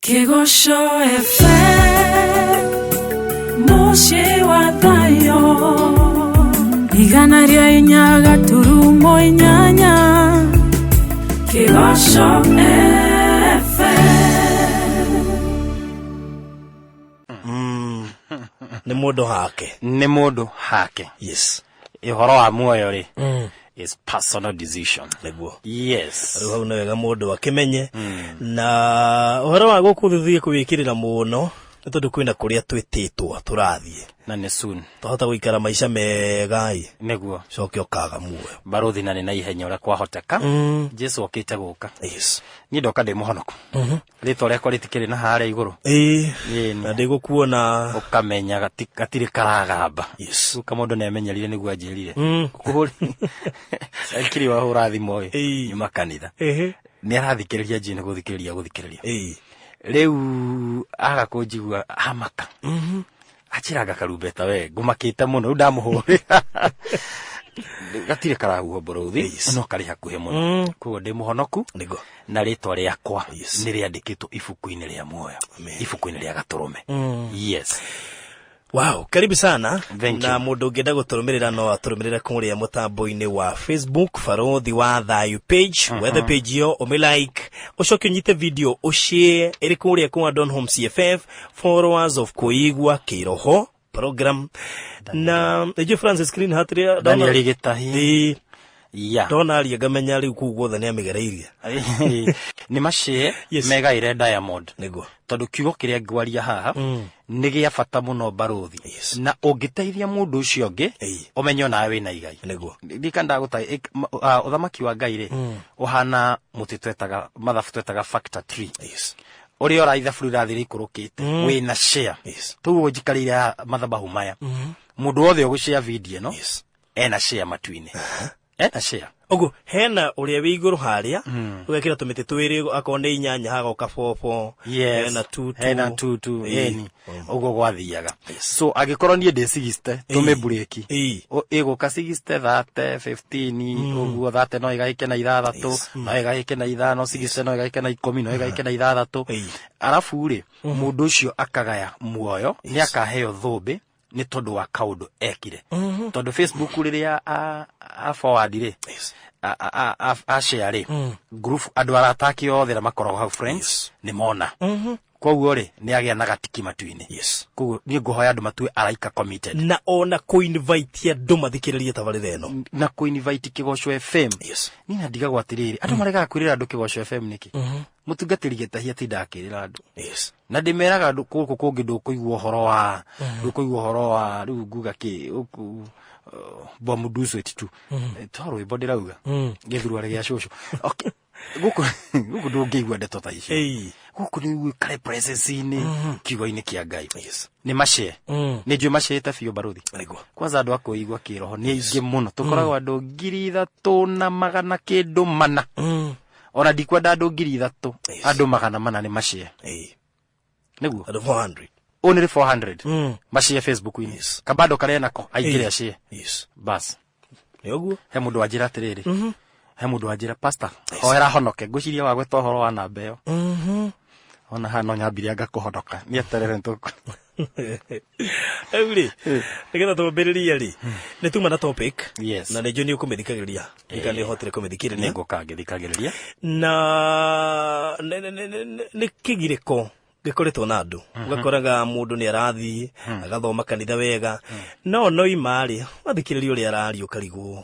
Kĩgoco FM, mũciĩ wa thayũ, 104.8 Kĩgoco FM. Nĩ mũndũ hake. Nĩ mũndũ hake. Ũhoro wa muoyo rĩ, is personal decision. Nĩguo. Yes. Rĩu hau nĩ wega mũndũ akĩmenye. Na ũhoro wa gũkũ thĩ kũwĩkĩrĩra mũno nĩ tondũ kwĩna kũrĩa twĩtĩtwo tũrathiĩ. Na nĩ soon. Twahota gũikara maica mega ĩ. Nĩguo. Coke ũkaga muoyo. Barũthi na nĩ na ihenya ũrĩa kwahoteka. Jesu okĩte gũka. Niĩ ndoka ndĩ mũhonoku. Rĩtwa rĩakwa rĩtikĩrĩ na harĩa igũrũ. Ĩĩ. Ĩĩ. Na ndĩgũkuona. Ũkamenya gatirĩ karagamba. Rĩu kamũndũ nĩ amenyerire nĩguo anjĩrire. Kiri wahũra thimũ ĩ. Nyuma kanitha. Nĩ arathikĩrĩria njĩ nĩ gũthikĩrĩria gũthikĩrĩria. Rĩu aga kũnjigua amaka. Anjĩranga karumbeta we ngũmakĩte mũno rĩu ndamũhũrĩra. Gatirĩ karahuhwo mbũrũthi no karĩ hakuhĩ mũno. Koguo ndĩ mũhonoku. Nĩguo. Na rĩtwa rĩakwa nĩ rĩandĩkĩtwo ibuku-inĩ rĩa muoyo. Amen. Ibuku-inĩ rĩa gatũrũme. Yes. Wow, karibu sana. Thank na you. Mũndũ ũngĩenda gũtũrũmĩrĩra no atũrũmĩrĩre kũrĩa mũtambo-inĩ wa Facebook, Barũthi wa Thayũ page. Wethe page ĩyo ũmĩ like, ũcoke ũnyite video ũshare ĩrĩ kũrĩa kwa Don Home CFF followers of Kũigua Kĩroho program. Na nĩnjũĩ Francis Clean Heart rĩrĩa Daniel Gĩtahi. Ĩĩ. Yeah. Ndona aria ngamenya rĩu kũu guothe nĩ amĩgereirie. Nĩ macĩe Yes. megaĩre Diamond. Nĩguo. Tondũ kiugo kĩrĩa ngwaria haha nĩ gĩa bata mũno barũthi. Yes. Na ũngĩteithia mũndũ ũcio ũngĩ, Ĩĩ. ũmenye onawe wĩna igai. Nĩguo. Ndika ndagũta ũthamaki wa Ngai rĩ, ũhana mũtĩ twetaga mathabu twetaga factor tree. Yes. Ũrĩa ũra ithabu rĩrathiĩ rĩikũrũkĩte, wĩna share. Yes. Tũguo njikarĩire haha mathabahu maya. Mũndũ wothe ũgũshare video ĩno, Yes. ena share matu-inĩ. Ena share. Ũguo hena ũrĩa wĩ igũrũ harĩa, ũgekĩra tũmĩtĩ twĩrĩ, akorwo nĩ inyanya hagoka bobo. Yes. Hena tutu. Hena tutu, Ĩĩ. ĩni. Ũguo gwathiaga. Yes. So angĩkorwo niĩ ndĩ 60, tũmĩ break. Ĩĩ. Ĩgũka 60, 30, 15, ũguo 30 no ĩgaĩke na ithathatũ, Yes. no ĩgaĩke na ithano, 60 no ĩgaĩke na 10, no ĩgaĩke na ithathatũ. Ĩĩ. Arabu rĩ, mũndũ ũcio akagaya muoyo, nĩ akaheo thũmbĩ nĩ tondũ wa kaũndũ ekire. Tondũ Facebook rĩrĩa a forward rĩ, Yes. a share rĩ, group andũ arata ake othe arĩa makoragwo hau friends Yes. nĩ mona. Koguo rĩ, nĩ agĩa na gatiki matu-inĩ. Yes. Koguo niĩ ngũhoya andũ matue araika committed. Na ona kũ-invite andũ mathikĩrĩrie tabarĩra ĩno. Na kũ-invite Kĩgoco FM. Yes. Niĩ na ndigagwo atĩrĩrĩ, andũ maregaga kwĩrĩra andũ Kĩgoco FM nĩkĩ? Mũtungatĩri Gĩtahi atindaga akĩrĩra andũ. Yes. Na ndĩmeraga andũ gũkũ kũngĩ ndũkũigua ũhoro wa, ndũkũigua ũhoro wa rĩu nguga kĩ, gũkũ, bomu dusu tu. To rwĩmbo ndĩrauga. Gĩthurwa gĩa cũcũ. Okay. Gũkũ, gũkũ ndũngĩigua ndeto ta icio. Ĩĩ. Gũkũ nĩ ũikare presence-inĩ, kiugo-inĩ kĩa Ngai. Yes. Nĩ macee. Nĩ njũĩ maceete biũ barũthi. Nĩguo. Kwanza andũ a kũigua kĩroho nĩ aingĩ mũno. Tũkoragwo andũ 3400. Ona ndikwenda andũ 3000, Yes. andũ 400 nĩ macee. Ĩĩ. Nĩguo. Andũ 400. Ũũ nĩ 400. Macee Facebook-inĩ. Yes. Kabando karĩa nako aingĩre Ĩĩ. acee. Yes. Bas. Nĩ ũguo. He mũndũ wanjĩra atĩrĩrĩ. He mũndũ wanjĩra pastor, hoera honoke. Ngwĩciria wagweta ũhoro wa namba ĩyo. Ona haha no nyambirie anga kũhonoka. Nĩ eterere nĩtũkũ. Rĩu rĩ, nĩgetha twambĩrĩrie rĩ, nĩ tuma na topic. Yes. Na nĩ njũĩ nĩ ũkũmĩthikagĩrĩria. Ika nĩ ũhotire kũmĩthikĩrĩria. Nĩ ngũka ngĩthikagĩrĩria. Na nĩ kĩgirĩko gĩkoretwo na andũ. Ũgakoraga mũndũ nĩ arathiĩ, agathoma kanitha wega. No noima rĩ, wathikĩrĩria ũrĩa araria ũkarigwo.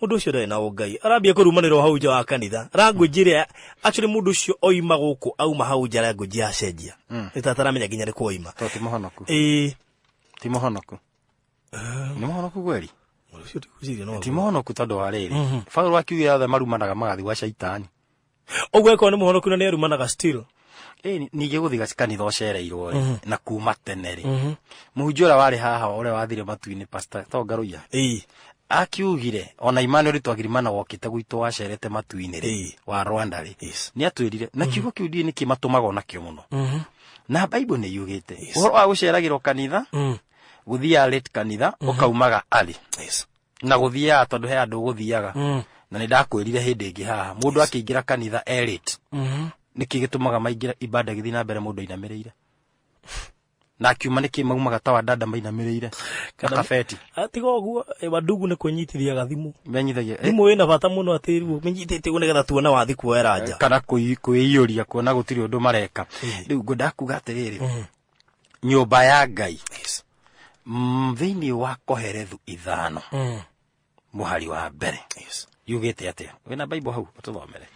Mũndũ ũcio ndarĩ na ũngai. Arambia kũrumanĩrwo hau nja wa kanitha. Language ĩrĩa, actually mũndũ ũcio oima gũkũ, auma hau nja language yacenjia. Nĩ ta ataramenya nginya nĩ kũ oima. To ti mũhonoku. Ĩĩ. Ti mũhonoku. Nĩ mũhonoku kweri? Mũndũ ũcio ndigwĩciria no Ti mũhonoku tondũ wa rĩrĩ. Paũlũ akiugire othe marumanaga magathiĩ gwa Shaitani. Ũguo akorwo nĩ mũhonoku na nĩ arumanaga still. Ĩĩ, ningĩ gũthiĩ kanitha ũcereirwo rĩ, na kuma tene rĩ. Mũhunjia ũrĩa warĩ haha ũrĩa wathire matu-inĩ, Pastor to Ngaruiya. Ĩĩ. Akiugire ona Emmanuel Twagirimana wokĩte gwitũ wacerete matu-inĩ rĩ, Ĩĩ. wa Rwanda rĩ. Yes. Nĩ atwĩrire na kiugo kĩu ndiũĩ nĩkĩ matũmaga onakĩo mũno. Na Bible nĩ yugĩte ũhoro wa gũceragĩrwo kanitha, gũthiaga late kanitha, ũkaumaga early. Yes. Na gũthiaga tondũ he andũ ũgũthiaga. Na nĩ ndakwĩrire hĩndĩ ĩngĩ haha, mũndũ akĩingĩra kanitha e late. Nĩkĩ gĩtũmaga maingĩra ibada gĩthiĩ na mbere mũndũ ainamĩrĩire? Na akiuma nĩkĩ maumaga ta wadada mainamĩrĩire? Na kabeti. Tiga ũguo, wandugu nĩ kwĩnyitithia gathimũ. Menyithagia. Thimũ ĩna bata mũno atĩ rĩu mĩnyitĩte ũguo nĩgetha tuone wathi kuoera nja. Kana kwĩiyũria kuona gũtirĩ ũndũ mareka. Rĩu ngwendaga kuga atĩrĩrĩ, nyũmba ya Ngai thĩinĩ wa Koherethu 5 mũhari wa mbere yugĩte atĩa? Wĩna Bible hau ũtũthomere?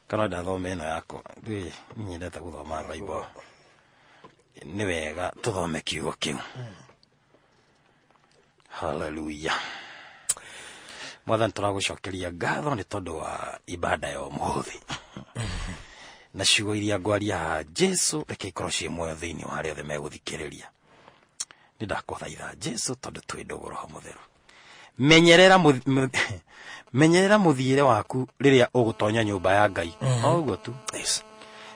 Kana ndathome ĩno yakwa? Ndũĩ nyendete gũthoma Bible. Nĩ wega tũthome kiugo kĩu. Hallelujah. Mwathani, tũragũcokeria ngatho nĩ tondũ wa ibada ya ũmũthĩ na ciugo iria ngwaria haha. Jesu, reke ikorwo ciĩ muoyo thĩinĩ wa arĩa othe megũthikĩrĩria. Nĩ ndakũthaitha Jesu, tondũ twĩ ndũgũ Roho Mũtheru, menyerera mũthiĩre waku rĩrĩa ũgũtonya nyũmba ya Ngai. O ũguo tu.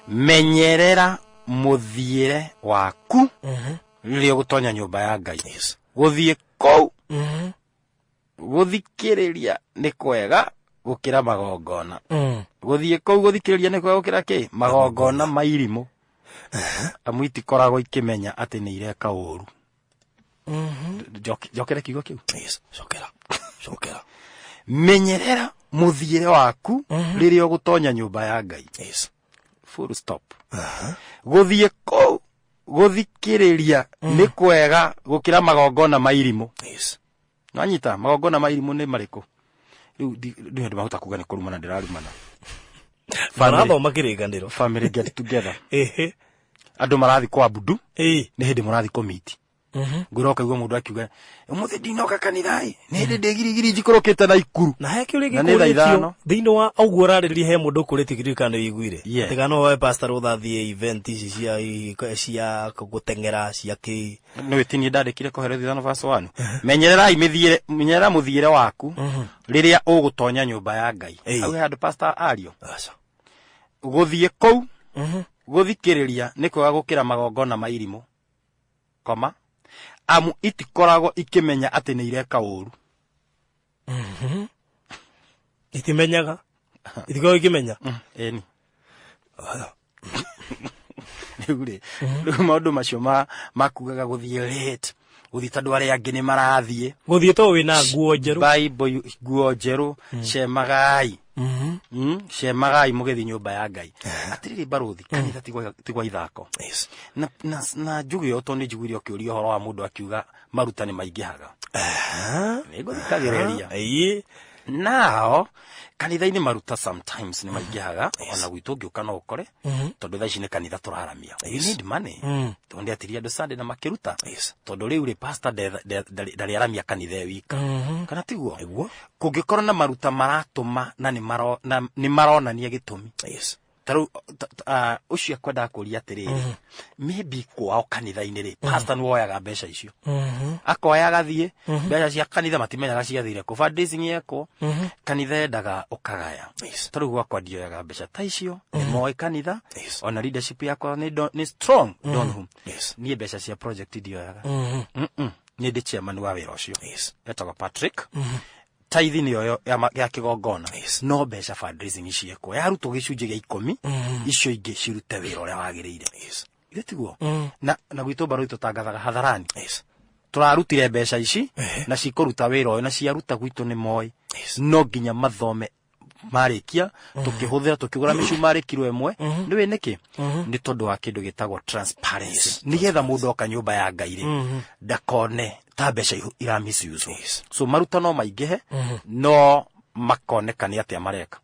Menyerera mũthiĩre waku rĩrĩa ũgũtonya nyũmba ya Ngai. Gũthiĩ kũu gũthikĩrĩria nĩ kwega gũkĩra magongona. Gũthiĩ kũu gũthikĩrĩria nĩ kwega gũkĩra kĩ? Magongona ma irimũ, amu itikoragwo ikĩmenya atĩ nĩ ireka ũru. Njokere kiugo kĩu? Yes. Cokera. Cokera. Menyerera mũthiĩre waku rĩrĩa ũgũtonya nyũmba ya Ngai. Full stop. Gũthiĩ kũu gũthikĩrĩria nĩ kwega gũkĩra magongona ma irimũ. Nanyita, magongona ma irimũ nĩ marĩkũ? Rĩu ndĩ andũ mahota kuga nĩ kũrumana ndĩrarumana. Marathoma kĩrĩkanĩro. Family get together. Andũ marathi kwabudu, nĩ hĩndĩ mũrathi kũmiti. Ngwĩra ũkaigua mũndũ akiuga, ũmũthĩ ndinoka kanitha ĩ, nĩ hĩndĩ ndĩ girigiri njikũrũkĩte na ikuru. Na he kĩũria Na nĩ thaa gĩkũrĩtio 5. Thĩinĩ wa ũguo ũrarĩrĩria, he mũndũ ũkũrĩtio kĩririkano iguire atĩ kana no woe pastor ũthathiĩ event ici cia gũteng'era cia kĩ. Nĩ wĩtinie ndandĩkire Koherethi 5 verse 1, menyererai mĩthiĩre, menyerera mũthiĩre waku rĩrĩa ũgũtonya nyũmba ya Ngai. Hau he handũ pastor ario? Aca. Gũthiĩ kũu gũthikĩrĩria nĩ kwega gũkĩra magongona ma irimũ, koma, amu itikoragwo ikĩmenya atĩ nĩ ireka ũru. Itimenyaga, itikoragwo ikĩmenya. Ĩni rĩu rĩ, rĩu maũndũ macio makugaga gũthiĩ late, gũthiĩ tondũ arĩa angĩ nĩ marathiĩ. Gũthiĩ to wĩna nguo njerũ. Bible, nguo njerũ, cemagai. Cemagai mũgĩthiĩ nyũmba ya Ngai. Atĩrĩrĩ barũthi, kanitha ti gwa ithako. Na njuge ũũ, tondũ nĩ njiguire ũkĩũria ũhoro wa mũndũ akiuga maruta nĩ maingĩhaga, nĩ ngũthikagĩrĩria. Nao kanitha-inĩ maruta sometimes nĩ maingĩhaga, ona gwitũ ũngĩũka no ũkore, tondũ thaa ici nĩ kanitha tũraramia. We need money, tondũ nĩ atiria andũ Sunday na makĩruta, tondũ rĩu rĩ, pastor ndarĩ aramia kanitha ĩ wika, kana tiguo? Nĩguo. Kũngĩkorwo na maruta maratũma na nĩ maronania gĩtũmi, ta rĩu ũcio akwendaga kũria atĩrĩrĩ, maybe kwao kanitha-inĩ rĩ, pastor nĩ woyaga mbeca icio, akoya agathiĩ, mbeca cia kanitha matimenyaga ciathire kũ. Fundraising yekwo kanitha yendaga ũkagaya. Ta rĩu gwakwa ndioyaga mbeca ta icio, nĩ moĩ kanitha, ona leadership yakwa nĩ strong don't niĩ mbeca cia project ndioyaga. Nĩ ndĩ chairman wa wĩra ũcio, etagwo Patrick. Taithi nĩyo ya kĩgongona, no mbeca fundraising ciekwo, yarutwo gĩcunjĩ gĩa 10, icio ingĩ cirute wĩra ũrĩa wagĩrĩire. Ithe tiguo? Na gwitũ mbarũ tũtangathaga hadharani, tũrarutire mbeca ici na cikũruta wĩra ũyũ, na ciaruta gwitũ nĩ moĩ. No nginya mathome marĩkia tũkĩhũthĩra, tũkĩgũra mĩcumarĩ kiro 1. Nĩ wĩ nĩkĩ? Nĩ tondũ wa kĩndũ gĩtagwo transparency, nĩgetha mũndũ oka nyũmba ya Ngai rĩ, ndakone ta mbeca ira misuse. So maruta no maingĩhe, no makoneka nĩ atĩa mareka.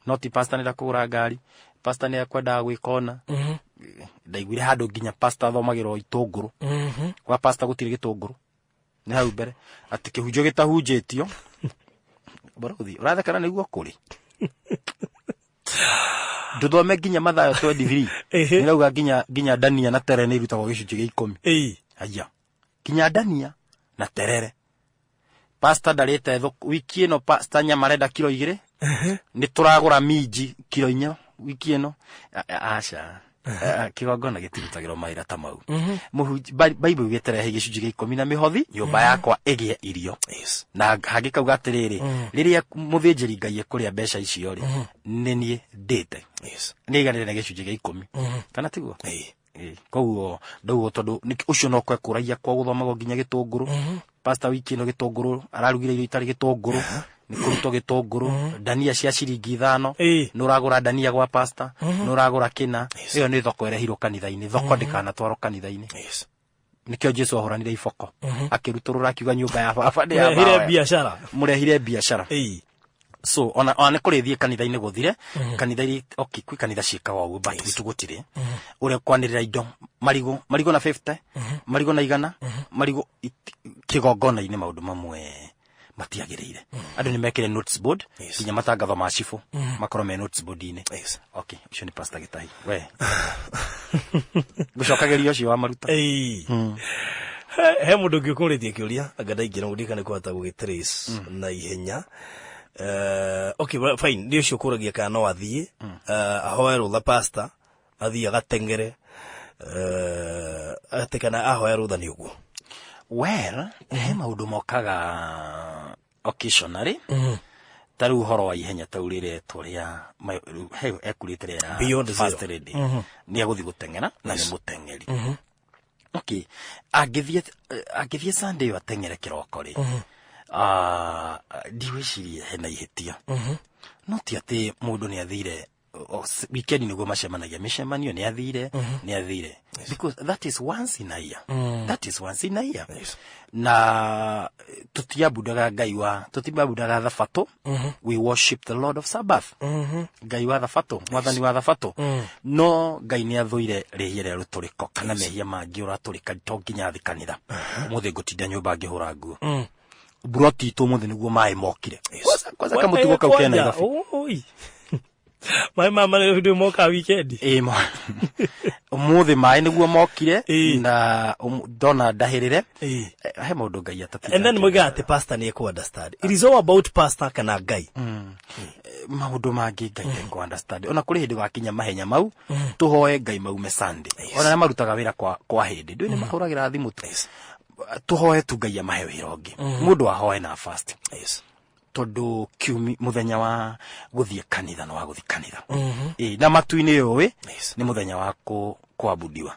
No ti pastor nĩ kũgũra ngari, pastor nĩ akwendaga gwĩka ona ndaiguire handũ nginya pastor athomagĩrwo itũngũrũ. Gwa pastor gũtirĩ gĩtũngũrũ, nĩ hau mbere atĩ kĩhunjio gĩtahunjĩtio. Barũthi, ũrathekana nĩguo kũrĩ ndũthome nginya Mathayo 23. Nĩrauga nginya ndania na terere nĩ irutagwo gĩcunjĩ gĩa 10. Aya, nginya ndania na terere. Pastor ndarĩte thũkũ wiki ĩno, pastor nyama arenda kiro 2, nĩ tũragũra minji kiro 4 wiki ĩno. Aca. Kĩgongona gĩtirutagĩrwo mawĩra ta mau. Bible ugĩte rehe gĩcunjĩ gĩa 10 na mĩhothi, nyũmba yakwa ĩgĩe irio. Na hangĩ kauga atĩrĩrĩ, rĩrĩa mũthĩnjĩri Ngai ekũrĩa mbeca icio rĩ, nĩ niĩ ndĩte. Nĩ iganĩre na gĩcunjĩ gĩa 10. Kana tiguo? Ĩĩ. Koguo ndauga tondũ ũcio no kwekũragia kwa gũthomagwo nginya gĩtũngũrũ. Pastor wiki ĩno gĩtũngũrũ ararugire irio itarĩ gĩtũngũrũ, nĩ kũrutwo gĩtũngũrũ, ndania cia ciringi 5, nĩ ũragũra ndania gwa pastor, nĩ ũragũra kĩna. Ĩyo nĩ thoko ĩrehirwo kanitha-inĩ, thoko ndĩkanatwarwo kanitha-inĩ. Nĩkĩo Jesu ahũranire iboko, akĩrutũrũra akiuga nyũmba ya baba nĩ ya Mũrehire mahoya. biacara. Mũrehire biacara. So ona nĩ kũrĩthiĩ kanitha-inĩ gũthire, kanitha iria, okay, kwĩ kanitha ciĩkaga ũguo, but gwitũ gũtirĩ. Ũrĩa kwanĩrĩra indo, marigũ, marigũ na 50, marigũ na 100, marigũ kĩgongona-inĩ maũndũ mamwe matiagĩrĩire. Andũ nĩ mekĩre notice board, nginya matangatho ma cibũ makorwo me notice board-inĩ. Okay, ũcio nĩ Pastor Gĩtahi. We. Ngũcokagĩria ũcio wa maruta. He mũndũ ũngĩ ũkũrĩtie kĩũria, anga ndaingĩra mũndũ kana kũhota gũgĩtrace na ihenya. Okay, well, fine, nĩ ũcio ũkũragia kana no athiĩ, ahoe rũtha pastor, athiĩ agateng'ere, atĩ kana ahoya rũtha nĩ ũguo. Well, he maũndũ mokaga occasionally. Ta rĩu ũhoro wa ihenya ta rĩretwo rĩa he ekurĩte rĩa Beyond Zero. First Lady. Nĩ egũthiĩ gũteng'era na nĩ mũteng'eri. Okay, angĩthiĩ Sunday ĩyo ateng'ere kĩroko rĩ, ndigwĩciria hena ihĩtia. No ti atĩ mũndũ nĩ athire weekend nĩguo macemanagia, mĩcemanio nĩ athire, nĩ athire. Because that is once in a year. That is once in a year. Na tũtiambundaga Ngai wa, tũtiambundaga Thabatũ. We worship the Lord of Sabbath. Ngai wa Thabatũ, Mwathani wa Thabatũ. No Ngai nĩ athũire rĩhia rĩa rũtũrĩko kana mehia mangĩ ũratũrĩka to nginya athi kanitha. Ũmũthĩ ngũtinda nyũmba ngĩhũra nguo. Mburoti itũ ũmũthĩ nĩguo maĩ mokire. Kwanza, kwanza kamũtugo kau kena Nairobi. Oi. Maĩ ma marĩ ndĩ moka weekend. Ĩĩ, ũmũthĩ maĩ nĩguo mokire, na ndona ndahĩrĩre. He maũndũ Ngai atatinda And then akĩenda. moigaga atĩ pastor nĩ ekũ understand. It is all about pastor kana Ngai. Maũndũ mangĩ Ngai ndekũ understand. Ona kũrĩ hĩndĩ wakinya mahenya mau, tũhoe Ngai maume Sunday. Ona arĩa marutaga wĩra kwa hĩndĩ, ndũĩ nĩ mahũragĩra thimũ tu. Tũhoe tu Ngai amahe wĩra ũngĩ. Mũndũ ahoe na fast. Tondũ kiumi mũthenya wa gũthiĩ kanitha na wa gũthiĩ kanitha. Na matu-inĩ ũĩ, nĩ mũthenya wa kũabudiwa.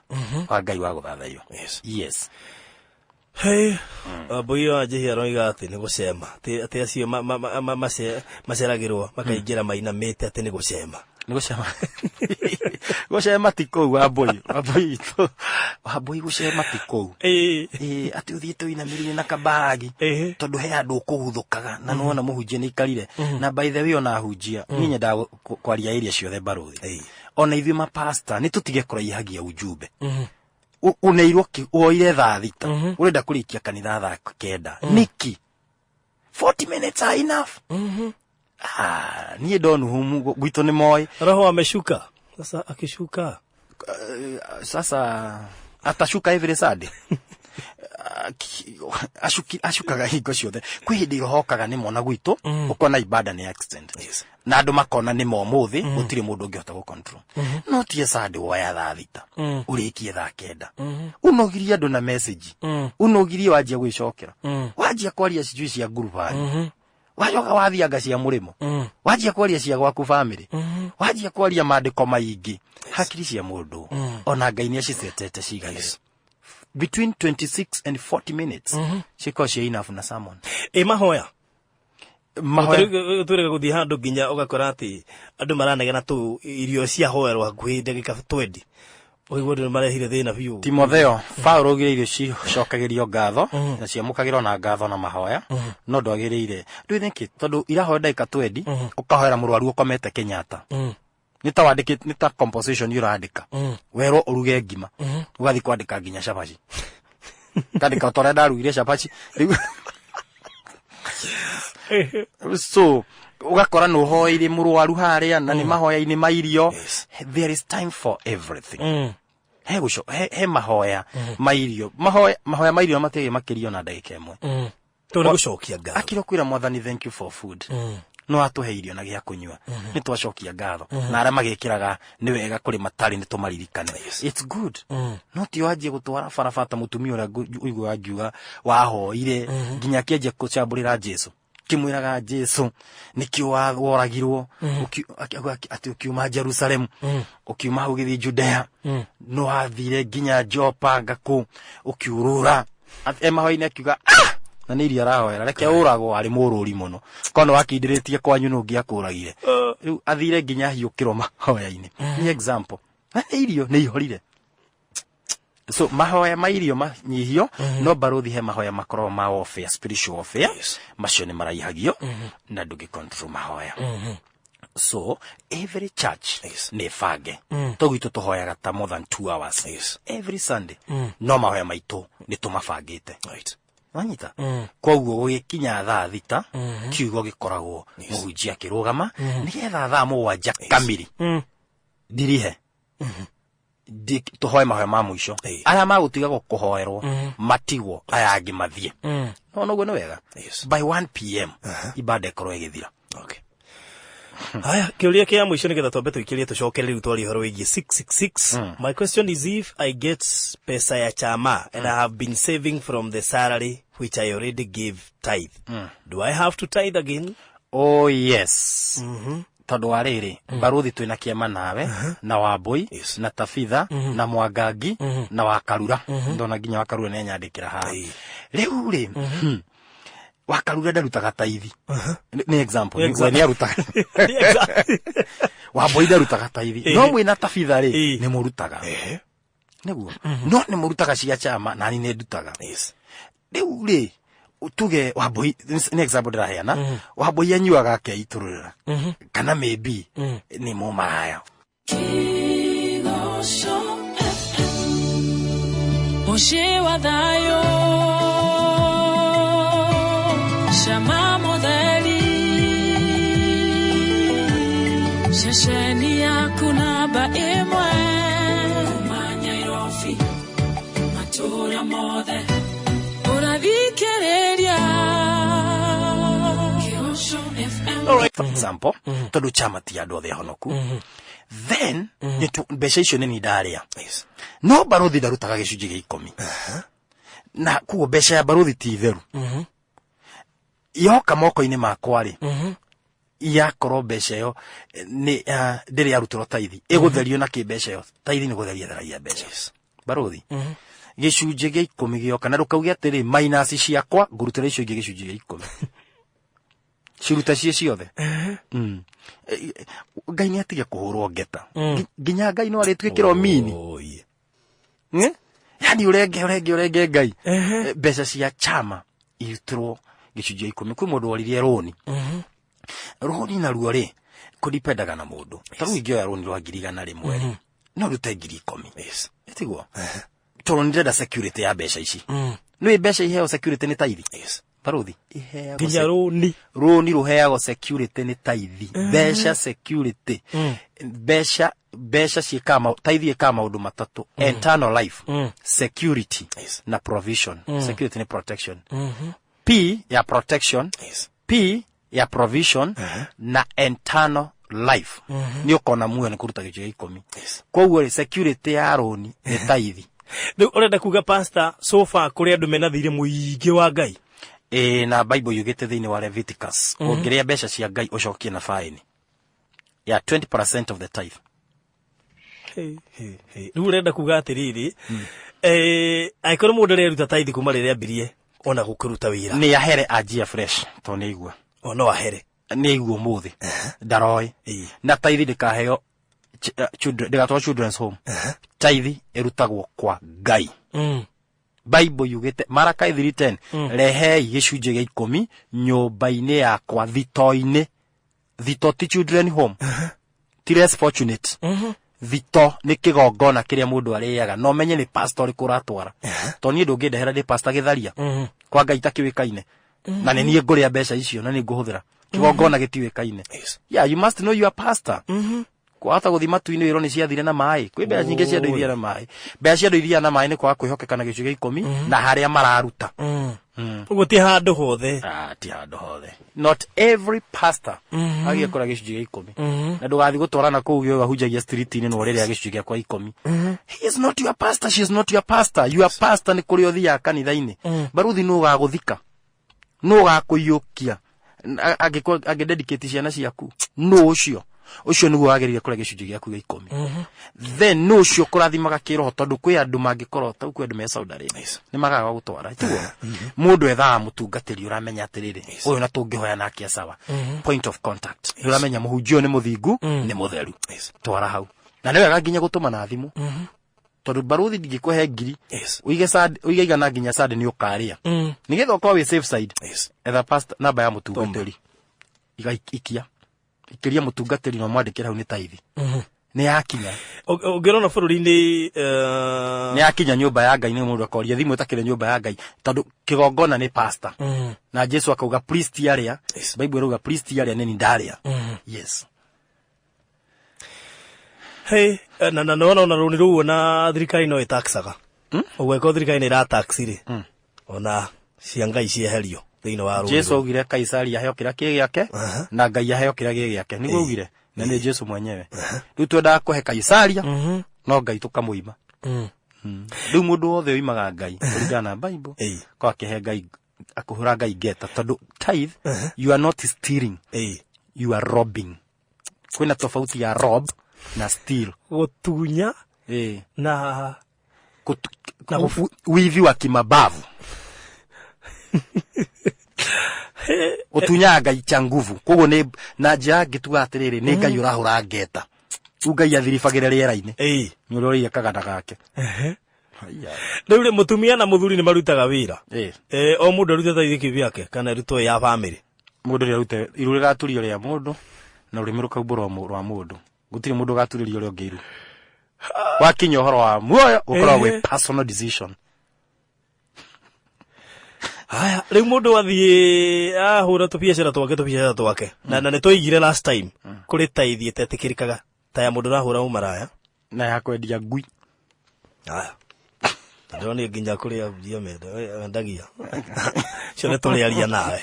Wa Ngai wa gũthathaiyo. Yes. Hey, Mbui wa Njihia aroiga atĩ nĩ gũcema. Atĩ acio maceragĩrwo makaingĩra mainamĩte atĩ nĩ gũcema. Nĩ gũcema. Gũcema ti kũu, Wambui. Wambui itũ. Wambui gũcema ti kũu. Atĩ ũthiĩte ũinamĩrĩire na kabagi. Tondũ he handũ ũkũguthũkaga, na nĩwona mũhunjia nĩ aikarire. Na by the way ona ahunjia, niĩ nyendaga kwaria area ciothe barũthi. Ona ithuĩ mapasta, nĩ tũtige kũraihagia ujumbe. Ũneirwo woire thaa 6. Ũrenda kũrĩkia kanitha thaa 9. Nĩkĩ? 40 minutes are enough. Niĩ ndonuhumu gwitũ nĩ moĩ. Roho ameshuka. Sasa akishuka. Sasa atashuka every Sunday. Ashukaga hingo ciothe. Kwĩ hĩndĩ roho okaga nĩ mona gwitũ, ũkona ibada nĩ accident. Na andũ makona nĩ ma ũmũthĩ, gũtirĩ mũndũ ũngĩhota gũ control. No tie Sunday woya thaa 6, ũrĩkie thaa 9. Ũnogirie andũ na message. Ũnogirie wanjia gwĩcokera. Wanjia kwaria sijui cia ngurubani. Wacoka wathianga cia mũrĩmo. Wanjia kwaria cia gwaku family. Wanjia kwaria maandĩko maingĩ. Hakiri cia mũndũ. Ona Ngai nĩ acicetete ciganĩre. Between 26 and 40 minutes. Cikorwo cia enough na sermon. Ĩ mahoya. Mahoya. Twĩrĩga gũthiĩ handũ nginya ũgakora atĩ andũ maranegena tu irio cia hoerwo hakuhĩ ndagĩka 20. Ũkaigua andũ nĩmarehire thĩna biũ. Timotheo, Paũlũ augire irio cicokagĩrio ngatho, na ciamũkagĩrwo na ngatho na mahoya, no ndwagĩrĩire. Ndũĩ nĩkĩ? Tondũ irahoya ndagĩka 20, ũkahoera mũrwaru ũkomete Kenyatta. Nĩ ta wandĩkĩte, nĩ ta composition ũrandĩka. Werwo ũruge ngima. Ũgathiĩ kwandĩka nginya cabaci. Ũkandĩka ta ũrĩa ndarugire cabaci. Rĩu so ũgakora nĩ ũhoeire mũrwaru harĩa na nĩ mahoya-inĩ ma irio. There is time for everything. He gũco, he mahoya ma irio. Mahoya, mahoya ma irio matiagĩ makĩrio na ndagĩka ĩmwe. Tondũ nĩ gũcokia ngatho. Akira kwĩra Mwathani thank you for food. No atũhe irio na gĩa kũnyua, nĩ twacokia ngatho, na arĩa magĩkĩraga nĩ wega kũrĩ matarĩ nĩ tũmaririkane. It's good. No ti wanjie gũtwara barabara ta mũtumia ũrĩa ũiguaga ngiuga wahoire nginya akĩanjia kũcambũrĩra Jesu, kĩmwĩraga Jesu nĩkĩo woragirwo, atĩ ũkiuma Jerusalemu, ũkiuma hau ũgĩthiĩ Judea, no wathire nginya Jopa ngakũ ũkiurũra. E mahoya-inĩ akiuga, "Ah!" Na nĩ irio arahoera, reke ũragwo, arĩ mũrũri mũno, korwo nĩ wakindĩrĩtie kwanyu nũ ũngĩakũragire. Rĩu athire nginya ahiũkĩrwo mahoya-inĩ, nĩ example, na nĩ irio nĩ ihorire. So mahoya ma irio manyihio, no barũthi he mahoya makoragwo ma warfare, spiritual warfare. Macio nĩ maraihagio na ndũngĩ control mahoya. So every church nĩ bange to gwitũ tũhoyaga ta more than 2 hours every Sunday, no mahoya maitũ nĩ tũmabangĩte. Wanyita? Koguo gũgĩkinya thaa 6, kiugo gĩkoragwo mũhunjia akĩrũgama nĩgetha thaa 7 kamiri ndirihe tũhoe mahoya ma mũico. Arĩa magũtiga kũhoerwo matigwo, aya angĩ mathiĩ. No noguo nĩ wega. By 1 p.m. ibada ĩkorwo ĩgĩthira. Okay. Haya, kĩũria kĩa mũico nĩgetha twambe tũikĩrie tũcoke rĩu twarie ũhoro wĩgiĩ 666. My question is, if I get pesa ya chama and I have been saving from the salary which I already gave tithe, do I have to tithe again? Oh yes, tondũ wa rĩrĩ, barũthi twĩna kĩama nawe na Wambũi na Tabitha na Mwangangi na Wakarura. Ndona nginya Wakarura nĩ anyandĩkĩra haha. Rĩu rĩ, Wakarura ndarutaga tithe. Nĩ example. Nĩ nĩ arutaga. Wambũi ndarutaga tithe, no mwĩna Tabitha rĩ, nĩ mũrutaga. Nĩguo, no nĩ mũrutaga cia chama, nani nĩ ndutaga. Rĩu rĩ, tuge Wambũi, nĩ example ndĩraheana, Wambũi anyuaga akeitũrũrĩra, kana maybe nĩ mũmaraya. Kĩgoco FM, mũciĩ wa thayũ, cama mũtheri, ceceni yaku namba 1 kuma Nyairobi, matũũra mothe ũrathikĩrĩria Kĩgoco FM. For example, tondũ chama ti andũ othe ahonoku, then mbeca icio nĩ ni ndarĩa. No barũthi ndarutaga gĩcunjĩ gĩa 10, na koguo mbeca ya barũthi ti theru. Yoka moko-inĩ makwa rĩ, yakorwo mbeca ĩyo nĩ ndĩrĩ yarutĩrwo tithe, ĩgũtherio na kĩ mbeca ĩyo? Tithe nĩ gũtheria theragia mbeca. Barũthi, gĩcunjĩ gĩa 10 gĩoka, na ndũkauge atĩrĩ minus ciakwa ngũrutĩra icio ingĩ gĩcunjĩ gĩa 10, ciruta ciĩ ciothe. Ngai nĩ atige kũhũrwo ngeta. Nginya Ngai no arĩtuĩkĩrwo mini. Oh, yeah. Yani ũrenge ũrenge ũrenge Ngai. Mbeca cia chama irutĩrwo gĩcunjĩ gĩa 10. Kwĩ mũndũ woririe rũni, rũni naruo rĩ, kũdipendaga na mũndũ. Ta rĩu ingĩoya rũni rwa 100,000 rĩ, no rute 10,000. Tiguo? Tondũ nĩ ndĩrenda security ya mbeca ici. Nĩ mbeca iheo security nĩ tithe. Barũthi, iheagwo Nginya rũni? Rũni rũheagwo security nĩ tithe. Mbeca security, mbeca ciĩkaga tithe ĩkaga maũndũ matatũ: internal life, security na provision. Security nĩ protection, P ya protection, P ya provision na internal life. Nĩ ũkona muoyo nĩ kũruta gĩcunjĩ gĩa 10. Koguo rĩ, security ya rũni nĩ tithe. Rĩu ũrenda kuga, pastor, so far kũrĩ andũ mena thirĩ mũingĩ wa Ngai? Ĩĩ, na Bible yugĩte thĩinĩ wa Leviticus, ũngĩrĩa mbeca cia Ngai ũcokie na faĩni ya 20% of the tithe. Rĩu ũrenda kuga atĩrĩrĩ, angĩkorwo mũndũ areruta tithe kuma rĩrĩa ambirie ona gũkĩruta wĩra, Nĩ ahere anjia fresh tondũ nĩ aigua. O no ahere. Nĩ aigua ũmũthĩ ndaroĩ. Na tithe ndĩkaheo ndĩgatwarwo children's home. Tithe ĩrutagwo kwa Ngai. Bible yugĩte Malachi 3:10, rehei gĩcunjĩ gĩa 10 nyũmba-inĩ yakwa, thito-inĩ. Thito ti children home, ti less fortunate. Thito nĩ kĩgongona kĩrĩa mũndũ arĩaga, na ũmenye nĩ pastor ũrĩkũ ũratwara, tondũ niĩ ndũngĩndehera ndĩ pastor gĩtharia kwa Ngai takĩũĩkaine, na nĩ niĩ ngũrĩa mbeca icio na nĩ ngũhũthĩra kĩgongona gĩtiũĩkaine. Yeah, you must know your pastor. Kwahota gũthiĩ matu-inĩ wĩrwo nĩ ciathire na maĩ. Kwĩ mbeca nyingĩ cia andũ ithiaga na maĩ. Mbeca cia andũ ithiaga na maĩ nĩ kwaga kwĩhokeka na gĩcunjĩ gĩa ikũmi na harĩa mararuta. Ũguo ti handũ hothe. Ah, ti handũ hothe. Not every pastor agiye kũrĩa gĩcunjĩ gĩa ikũmi. Na ndũgathiĩ gũtwarana kũu gĩoga hunjagia street-inĩ na ũrĩrĩa gĩcunjĩ gĩakwa ikũmi. He is not your pastor, she is not your pastor. Your pastor nĩ kũrĩa ũthiaga kanitha-inĩ. Baruthi nũ ũgagũthika? Nũ ũgakũiyũkia? Angĩkorwo angĩdedicate ciana ciaku, nũ ũcio? Ũcio nĩguo wagĩrĩire kũrĩa gĩcunjĩ gĩaku gĩa ikũmi. Then nũ ũcio ũkũrathimaga kĩroho, tondũ kwĩ andũ mangĩkorwo tau kwĩ andũ me Saudi Arabia nĩ magaga gũtwara tiguo. Mũndũ ethaga mũtungatĩri ũramenya atĩrĩrĩ, ũyũ na tũngĩhoya nake sawa, point of contact, nĩ ũramenya mũhunjia ũyũ nĩ mũthingu, nĩ mũtheru, twara hau. Na nĩ wega nginya gũtũma na thimũ, tondũ baruthi ndingĩkũhe ngiri ũige sad, ũige igana nginya sad nĩ ũkarĩa, nĩgetha ũkorwo wĩ safe side. Etha pastor, namba ya mũtungatĩri. Iga ikia ikĩria mũtungatĩri na ũmwandĩkĩre hau nĩ taithi nĩ yakinya. Ũngĩrona bũrũri-inĩ Nĩ yakinya nyũmba ya Ngai, nĩ mũndũ akoria thimũ ĩtakĩrĩ nyũmba ya Ngai, tondũ kĩgongona nĩ pastor na Jesu akauga priest arĩa Bible ĩrauga priest arĩa nĩ ndarĩa. Yes. Hey, na nona ona rũni rũu ona thirikari no ĩtaxaga. Ũguo ĩkorwo thirikari nĩ ĩratax rĩ, ona cia Ngai cieherio thĩinĩ wa rũni Jesu rũu. Augire Kaisari aheo kĩrĩa kĩ gĩake na Ngai aheo kĩrĩa gĩ gĩake, nĩguo augire, na nĩ Jesu mwenyewe. Rĩu twendaga kũhe Kaisaria no Ngai tũkamũima. Rĩu mũndũ wothe ũimaga Ngai kũringana na Bible ko akĩhe Ngai, akũhũra Ngai ngeta, tondũ tithe, you are not stealing, you are robbing. Kwĩna tofauti ya rob na steal. Gũtunya na Na Wivi wa kimabavu, ũtunyaga Ngai cha nguvu. Koguo nĩ na njĩra ĩngĩ tuga atĩrĩrĩ, nĩ Ngai ũrahũra ngeta. Rĩu Ngai athiribagĩre rĩera-inĩ nĩ ũrĩa ũrĩire kaganda gake. Haiya. Rĩu rĩ, mũtumia na mũthuri nĩ marutaga wĩra. O mũndũ arute taithi kĩu gĩake kana ĩrutwo ya famĩlĩ? Mũndũ rĩ arute iru rĩgaturio rĩa mũndũ na rũrĩmĩ rũkaumbũrwo rwa mũndũ. Gũtirĩ mũndũ ũgaturĩria ũrĩa ũngĩ iru. Wakinya ũhoro wa muoyo ũkoragwo wĩ personal decision. Haya, rĩu mũndũ athiĩ ahũra tũbiacara twake na nĩ twaigire last time kũrĩ taithi ĩtetĩkĩrĩkaga ta ya mũndũ ũrahũra ũmaraya na ya kwendia ngui. Haya, ndĩronire nginya kũrĩ ahunjia mendagia cio, nĩ tũrĩaria nawe.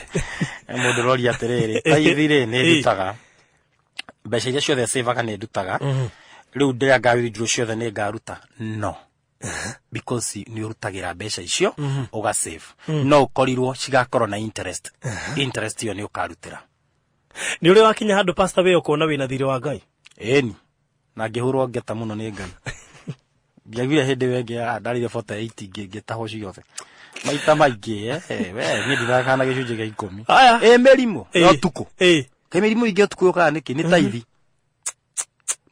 Mũndũ ũroria atĩrĩrĩ, taithi rĩ, nĩ ndutaga mbeca iria ciothe savaga, nĩ ndutaga. Rĩu ndĩrĩa nga withdraw ciothe nĩ ngaruta? No, because nĩ ũrutagĩra mbeca icio ũga save, no ũkorirwo cigakorwo na interest. Interest ĩyo nĩ ũkarutĩra. Nĩ ũrĩ wakinya handũ, pastor, wĩ ũkona wĩna thirĩ wa Ngai? Ĩni, na ngĩhũrwo ngeta mũno nĩ Ngai. Ndiaiguire hĩndĩ ĩyo ĩngĩ ndarire 48 ngĩtahwo ciothe maita maingĩ. We niĩ ndithakaga na gĩcunjĩ gĩa ikũmi. Aya. Ĩ mĩrimũ ya ũtukũ, kaĩ mĩrimũ ingĩ ũtukũ yũkaga nĩkĩ? Nĩ taithi.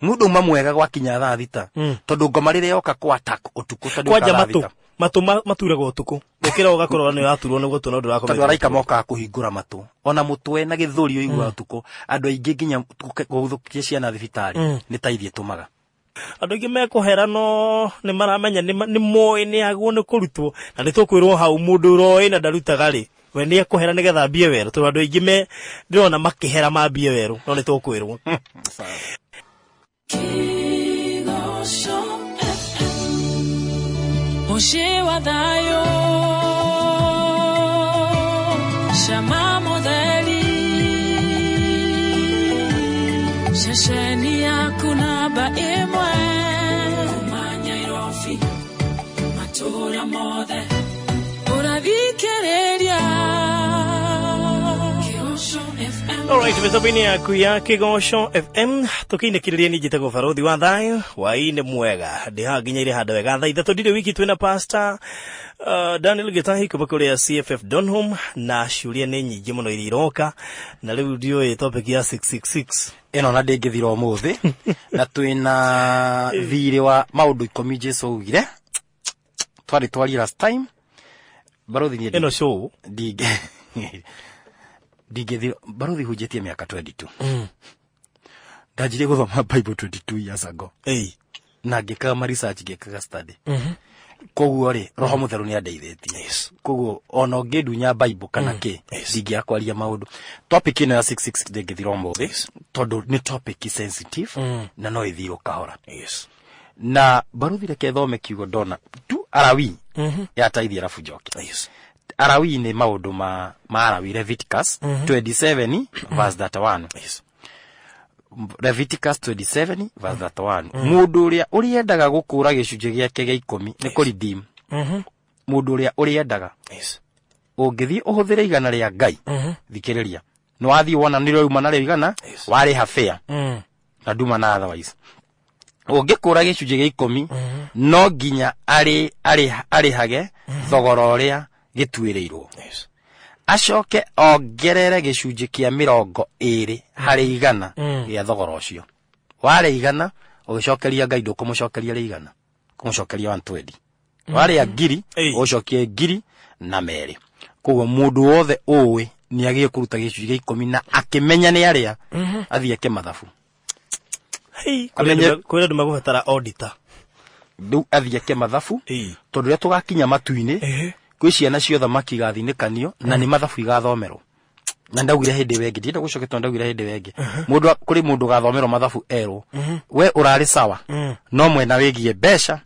Mũndũ uma mwega gwakinya thaa 6, tondũ ngoma rĩrĩa yoka kwa attack ũtukũ, tondũ Kwanja yokaga thaa matũ 6. Matũ maturaga ũtukũ, ũkĩra ũgakorwo nĩ ũraturwo nĩ gũtũ no ndũrakomete. Tondũ araika mokaga kũhingũra matũ, ona mũtwe na gĩthũri ũiguaga ũtukũ. Andũ aingĩ nginya gũthũkia ciana thibitarĩ nĩ taithi ĩtũmaga. Andũ aingĩ mekũhera no nĩ maramenya nĩ moĩ nĩ agwo nĩ kũrutwo, na nĩ tũkwĩrwo hau mũndũ ũroĩ na ndarutaga rĩ, we nĩ ekũhera nĩgetha ambie werũ, tondũ andũ aingĩ me ndĩrona makĩhera mambie werũ, no nĩ tũkwĩrwo. Kĩgoco FM, mũciĩ wa thayũ, cama mũtheri, ceceni yaku namba ĩmwe kuma Nyairobi, matũũra mothe ũrathikĩrĩria Kĩgoco FM. Alright, mĩtambo-inĩ yaku ya Kĩgoco FM tũkĩinĩkĩrĩria, niĩ njĩtagwo Barothi wa Thayũ. Hwaĩ-inĩ mwega, ndĩ haha nginyaire handũ wega thaa 3. Ndirĩ wiki, twĩna Pastor Daniel Gĩtahi kuma kũrĩa CFF Donholm, na ciũria nĩ nyingĩ mũno iria iroka, na rĩu ndiũĩ topic ya 666. Ĩno na ndĩngĩthira ũmũthĩ, na twĩna thirĩ wa maũndũ 10 Jesu augire twarĩ twarie last time. Barothi, niĩ ĩno show ndingĩthira. Barothi, hunjĩtie mĩaka 22. Ndanjirie gũthoma Bible 22 years ago na ngĩkaga ma research, ngĩkaga study. Koguo rĩ, Roho Mũtheru nĩ andeithĩtie. Koguo ona ũngĩndunya Bible kana kĩ, ndingĩaga kwaria maũndũ. Topic ĩno ya 66 ndĩngĩthira ũmũthĩ, tondũ nĩ topic sensitive na no ĩthirwo kahora. Na baruthi, reke thome kiugo ndona tu Arawi ya taithi, arabu njoke. Arawi nĩ maũndũ ma Arawi, Leviticus 27 verse 31. Leviticus 27 verse 31. Mũndũ ũrĩa ũrĩendaga gũkũra gĩcunjĩ gĩake gĩa 10 nĩ kũredeem. Mũndũ ũrĩa ũrĩendaga, ũngĩthiĩ ũhũthĩre 100 rĩa Ngai, thikĩrĩria, nĩ wathiĩ wona nĩ rĩauma narĩo 100, warĩha fare na nduma na otherwise ũngĩkũra gĩcunjĩ gĩa 10, no nginya arĩhage thogora ũrĩa gĩtuĩrĩirwo, acoke ongerere gĩcunjĩ kĩa 20% gĩa thogora ũcio. Warĩa 100 ũgĩcokeria Ngai, ndũkũmũcokeria rĩ 100, kũmũcokeria 120. Warĩa 1000, ũcokie 1002. Koguo mũndũ wothe ũĩ nĩ agĩe kũruta gĩcunjĩ gĩa 10 na akĩmenya nĩ arĩa, athiĩ eke mathabu. Hei, kwĩ andũ megũbatara auditor. Rĩu athiĩ eke mathabu, tondũ rĩrĩa tũgakinya matu-inĩ, kwĩ ciana cia ũthamaki igathinĩkanio na nĩ mathabu igathomerwo. Na ndaugire hĩndĩ ĩyo ĩngĩ, ndienda gũcokia, tondũ ndaugire hĩndĩ ĩyo ĩngĩ mũndũ kũrĩ mũndũ ũgathomerwo mathabu erwo, we ũrarĩ sawa, no mwena wĩgiĩ mbeca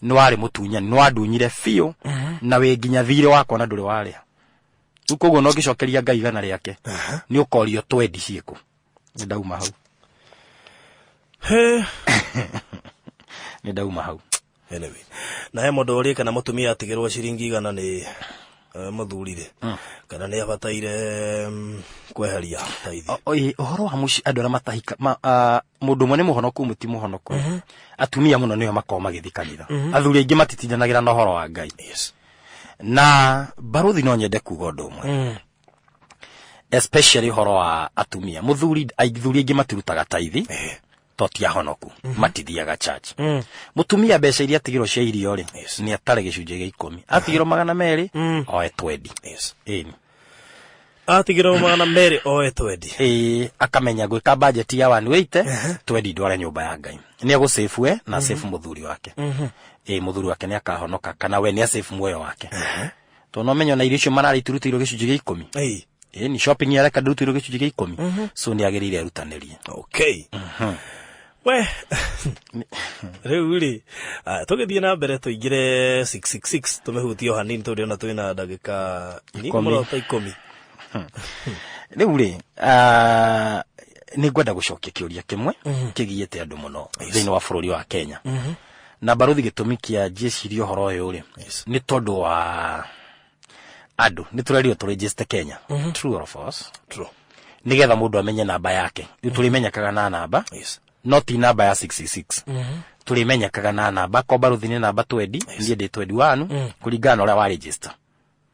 nĩ warĩ mũtunyani, nĩ wandunyire biũ na wĩ nginya thirĩ wakwa na ndũrĩ warĩha. Rĩu koguo no ngĩcokeria Ngai 100 rĩake, nĩ ũkorio twendi ciĩkũ. Nĩ ndauma hau. He. Nĩ ndauma hau. Anyway, na he mũndũ ũrĩ kana mũtumia atigĩrwo ciringi 100 nĩ mũthuri-rĩ, kana nĩ abataire kweheria taithi? Ũhoro wa mũciĩ, andũ arĩa matahika mũndũ ũmwe nĩ mũhonoku, ũmwe ti mũhonoku, atumia mũno nĩo makoragwo magĩthiĩ kanitha. Athuri aingĩ matitindanagĩra na ũhoro wa Ngai. Na baruthi, no nyende kuga ũndũ ũmwe, especially ũhoro wa atumia. Mũthuri, athuri aingĩ matirutaga taithi to ti ahonoku, matithiaga church. Mũtumia, mbeca iria atigĩrwo cia irio rĩ, nĩ atare gĩcunjĩ gĩa 10. Atigĩrwo 200, oe 20. Ĩni. Atigĩrwo 200, oe 20. Ĩĩ, akamenya gwĩka budget ya 180, 20 ndware nyũmba ya Ngai. Nĩ egũsave we na save mũthuri wake. Ĩĩ, mũthuri wake nĩ akahonoka kana we nĩ asave muoyo wake, tondũ no menye ona irio icio mararĩ itirutĩirwo gĩcunjĩ gĩa 10. Ĩĩ, ni shopping yareka ndĩrutĩirwo gĩcunjĩ gĩa 10, so nĩ agĩrĩire erutanĩrie. Okay, we rĩu rĩ, tũgĩthiĩ na mbere tũingĩre 666, tũmĩhutie o hanini, tondũ ona twĩna ndagĩka nini. 10. Mũno ta 10. Rĩu rĩ, nĩ ngwenda gũcokia kĩũria kĩmwe kĩgiĩte andũ mũno thĩinĩ wa bũrũri wa Kenya. Na baruthi, gĩtũmi kĩa njĩcirie ũhoro ũyũ rĩ, nĩ tondũ wa andũ nĩ tũrerirwo tũregister Kenya. True or false? True. Nĩgetha mũndũ amenye namba yake. Rĩu tũrĩmenyekaga na namba, no ti namba ya 666. Tũrĩmenyekaga na namba ko baruthi nĩ namba 20, niĩ ndĩ 21, kũringana na ũrĩa wa register.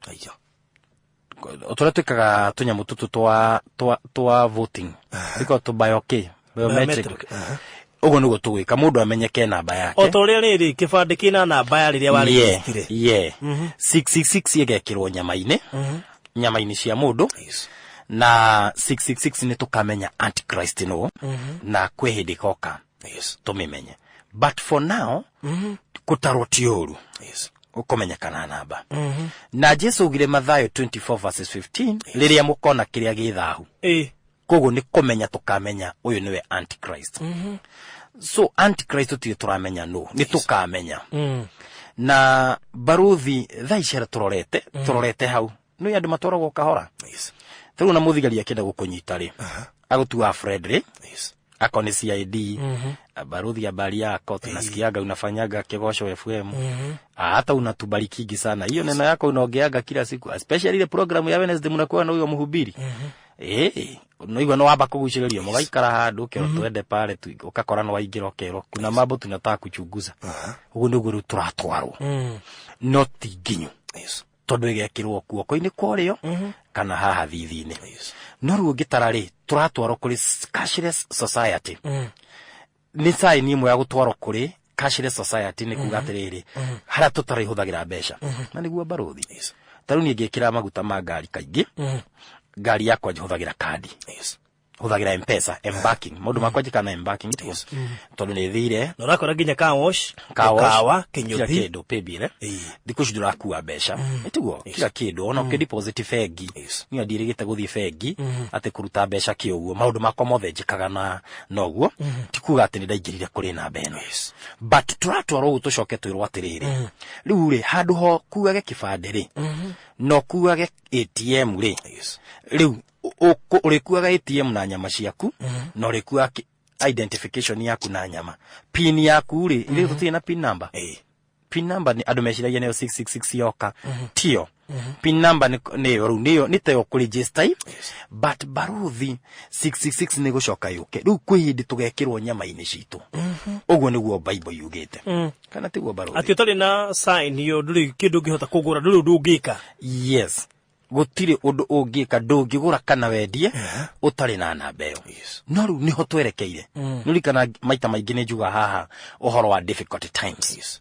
Aiyo. Tũrĩa twĩkaga tũnyamũ tũtũ twa voting twĩkaga tũ bio kĩ biometric. Biometric. Ũguo nĩguo tũgwĩka mũndũ amenyeke namba yake. O ta ũrĩa rĩrĩ kĩbandĩ kĩna namba ya rĩrĩa warĩgistire. Yeah. 666 ĩgekĩrwo nyama-inĩ cia mũndũ. Na 666 nĩ tũkamenya antichrist nũ, na kwĩ hĩndĩ ĩgoka tũmĩmenye, but for now kũtarwo ti ũru, ũkũmenyekana namba. Na Jesu augire Mathayo 24 verses 15, rĩrĩa mũkona kĩrĩa gĩ thahu. Koguo nĩ kũmenya tũkamenya ũyũ nĩwe antichrist. So antichrist tũtirĩ tũramenya nũ, nĩ tũkamenya. Na baruthi, thaa ici arĩa tũrorete hau nĩ andũ matwaragwo kahora. Tarĩu na mũthigari akĩenda gũkũnyita rĩ, agũtuaga friendly, ako nĩ CID. "Baruthi, habari yako? Tunasikiaga unafanyaga Kigosho FM. Ah, hata unatubarikingi sana. Hiyo neno yako unaongeaga kila siku, especially ile program ya Wednesday mnakuwa na huyo mhubiri." Noigua no wamba kugucĩrĩrio, mũgaikara handũ ũkerwo twende pale tu, ũgakora no waingĩra ũkerwo kuna mambo tunataka kuchunguza. Ũguo nĩguo rĩu tũratwarwo, no ti nginyu, tondũ ĩgekĩrwo guoko-inĩ kwa ũrĩo kana haha thithi-inĩ. No rĩu ũngĩtara rĩ, tũratwarwo kũrĩ cashless society. Nĩ sign ĩmwe ya gũtwarwo kũrĩ cashless society nĩ kuga atĩrĩrĩ, harĩa tũtarĩhũthagĩra mbeca. Na nĩguo baruthi, ta rĩu niĩ ngĩkĩra maguta ma ngari kaingĩ, ngari yakwa njĩhũthagĩra kandi. Hũthagĩra Mpesa mBanking, maũndũ makwa njĩkaga na mBanking tiguo, tondũ nĩ thire. Na ũrakora nginya car wash, Car wash, kawa kila kĩnyũthi. Kĩndũ, paybill, eh? Thikũ ici ndũrakua mbeca, ĩtiguo kila kĩndũ, ona ũkĩ deposit bengi. Niĩ ndirĩgĩte gũthiĩ bengi atĩ kũruta mbeca kĩ ũguo. Maũndũ makwa mothe njĩkaga na noguo. Ti kuga atĩ nĩ ndaingĩrire kũrĩ namba ĩno, but tũratwarwo ũguo tũcoke twĩrwo atĩrĩrĩ, rĩu rĩ, handũ ho kuage kĩbandĩ rĩ, no kuage ATM rĩ, rĩu ũrĩkuaga ATM na nyama ciaku, na ũrĩkuaga identification yaku na nyama, PIN yaku rĩ, ithuĩ tũtirĩ na PIN number. PIN number nĩ andũ meciragia nĩyo 666 yoka. Tiyo. PIN number nĩyo rĩu nĩyo nĩ tayo kũregister, but baruthi 666 nĩ gũcoka yũke. Rĩu kwĩ hĩndĩ tũgekĩrwo nyama-inĩ citũ. Ũguo nĩguo Bible yugĩte, kana tiguo, baruthi? Atĩ ũtarĩ na sign ĩyo ndũrĩ kĩndũ ũngĩhota kũgũra, ndũrĩ ũndũ ũngĩka. Yes, gũtirĩ ũndũ ũngĩka, ndũngĩgũra kana wendie ũtarĩ na namba ĩyo. No rĩu nĩho twerekeire. Nĩũririkana maita maingĩ nĩ njuga haha ũhoro wa difficult times.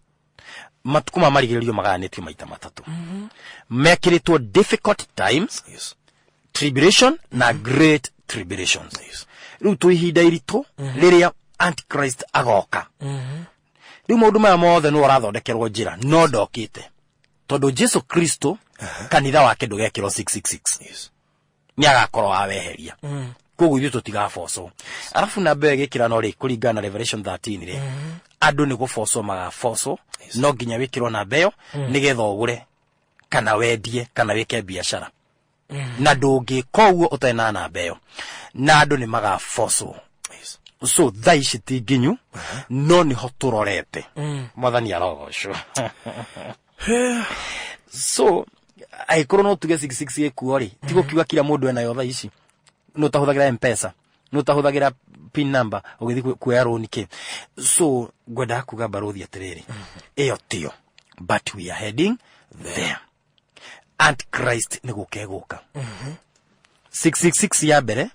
Matukũ ma marigĩrĩrio magayanĩtio maita matatũ, mekĩrĩtwo difficult times, tribulation na great tribulations. Rĩu twĩ ihinda iritũ rĩrĩa Antichrist agoka. Rĩu maũndũ maya mothe nĩ ũrathondekerwo njĩra, no ndokĩte, tondũ Jesu Kristo kanitha wake ndũgekĩrwo 666, nĩ agakorwo aweheria. Koguo ithuĩ tũtigabocwo. Arabu namba ĩyo ĩgĩkĩra rĩ, kũringana na Revelation 13 rĩ, andũ nĩ gũbocwo magabocwo. No nginya wĩkĩrwo namba ĩyo nĩgetha ũgũre kana wendie kana wĩke biacara, na ndũngĩka ũguo ũtarĩ na namba ĩyo, na andũ nĩ magabocwo. So thaa ici ti nginyu, no nĩho tũrorete. Mwathani arogocwo. So angĩkorwo no tuge 66 ĩkuo rĩ, ti gũkiuga kila mũndũ enayo thaa ici. Nĩ ũtahũthagĩra Mpesa, nĩ ũtahũthagĩra PIN number ũgĩthiĩ kuoya rũni kĩ. So ngwendaga kuga, barũthi, atĩrĩrĩ, ĩyo tiyo, but we are heading there. Antichrist nĩ gũka egũka. 666 ya mbere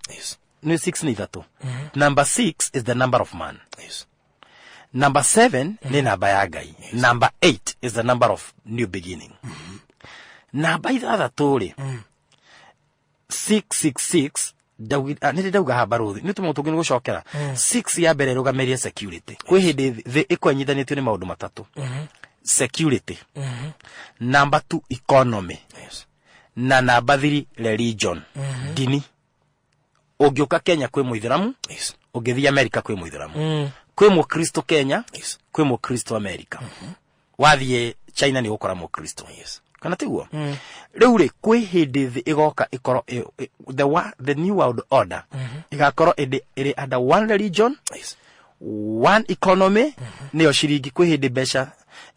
nĩ 6, nĩ ithatũ. Number 6 is the number of man. Number 7 nĩ namba ya Ngai. Number 8 is the number of new beginning. Namba ithathatũ rĩ, 666, nĩ ndauga haha, barũthi, nĩ tũmaũndũ tũngĩ nĩ gũcokera. 6 ya mbere ĩrũgamĩrĩire security. Kwĩ hĩndĩ thĩ ĩkwenyitanĩtio nĩ maũndũ matatũ: security, number 2 economy, na namba 3 religion, ndini. Ũngĩũka Kenya kwĩ mũithĩramu, ũngĩthiĩ America kwĩ mũithĩramu, kwĩ mũkristo Kenya, kwĩ mũkristo America, wathiĩ China nĩ ũgũkora mũkristo, kana tiguo? Rĩu rĩ, kwĩ hĩndĩ thĩ ĩgoka ĩkorwo the new world order ĩgakorwo ĩrĩ under one religion, one economy, nĩyo ciringi. Kwĩ hĩndĩ mbeca